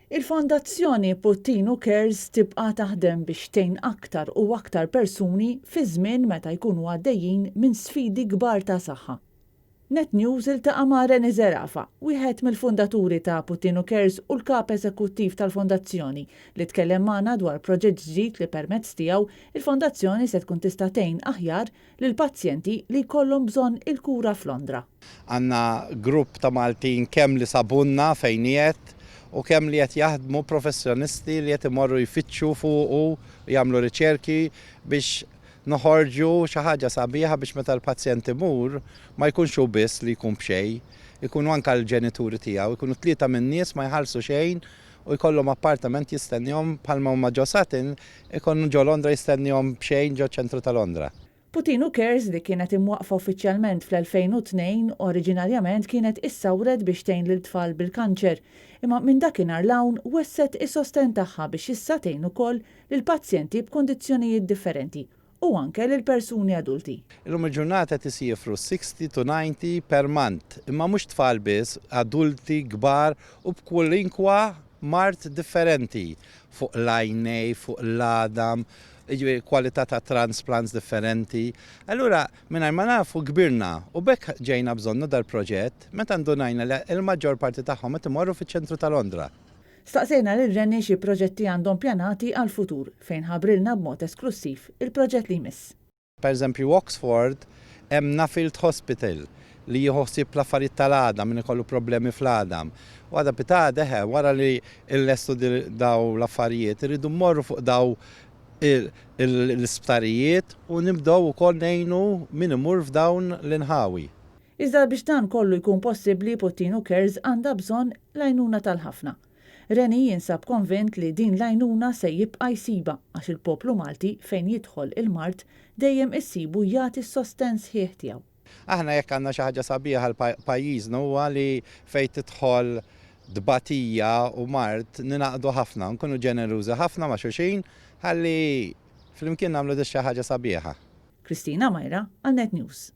Il-Fondazzjoni Puttinu Cares tibqa' taħdem biex tgħin aktar u aktar persuni fi żmien meta jkunu għaddejjin minn sfidi kbar ta' saħħa. Net News iltaqa' ma' Rennie Zerafa, wieħed mill-fundaturi ta' Puttinu Cares u l-Kap Eżekuttiv tal-Fondazzjoni, li tkellem magħna dwar proġett ġdid li permezz tiegħu il-Fondazzjoni se tkun tista' tgħin aħjar lill-pazjenti li jkollhom bżonn il-kura f'Londra. Għandna grupp ta' Maltin kemm li sabulna fejn qiegħed u kemm li qed jaħdmu professjonisti li qed imorru jfittxu fuqu u jagħmlu riċerki biex noħorġu xi ħaġa sabiħa biex meta l-pazjent imur ma jkunx hu biss li jkun b'xejn, ikunu anke l-ġenituri tiegħu, ikunu tlieta min-nies ma jħallsu xejn u jkollhom appartament jistennihom bħalma huma ġo Sutton, ikunu ġo Londra jistennihom b'xejn ġo ċentru ta' Londra. Puttinu Cares, li kienet imwaqqfa uffiċjalment fl-2002, oriġinarjament kienet issawret biex tgħin lil tfal bil-kanċer, imma minn dakinhar 'l hawn wessgħet is-sostenn tagħha biex issa tgħin ukoll lil pazjenti b'kundizzjonijiet differenti u anke lil persuni adulti. Illum il-ġurnata qed isiefru 60 to 90 per month, imma mhux tfal biss, adulti, kbar u b'kwalinkwa mard differenti, fuq l-għajnej, fuq l-għadam, jiġifieri kwalità ta' transplants differenti. Allura, mingħajr ma nafu kbirna u b'hekk ġejna bżonnu dal-proġett meta ndunajna li l-maġġor parti tagħhom qed imorru fiċ-ċentru ta' Londra. Staqsejna lil Rennie xi proġetti għandhom pjanati għall-futur, fejn ħabbrilna b'mod esklussiv il-proġett li jmiss. Per eżempju Oxford hemm Nuffield Hospital li jieħu ħsieb l-affarijiet tal-għadam, min ikollu problemi fl-għadam. U għada pitgħada eħe, wara li llestu daw l-affarijiet, irridu mmorru fuq daw l-isptarijiet u nibdew ukoll ngħinu min imur f'dawn l-inħawi. Iżda biex dan kollu jkun possibbli Puttinu Cares għandha bżonn l-għajnuna tal-ħafna. Rennie jinsab konvint li din l-għajnuna se jibqa' jsibha għax il-poplu Malti fejn jidħol il-mard dejjem issibu jagħti s-sostenn sħiħ tiegħu. Aħna jekk għandna xi ħaġa sabiħa għal pajjiżna huwa li fejn tidħol tbatija u mard ningħaqdu ħafna, nkunu ġenerużi ħafna ma' xulxin ħalli flimkien nagħmlu dix xi ħaġa sabiħa. Christina Myra għal Net News.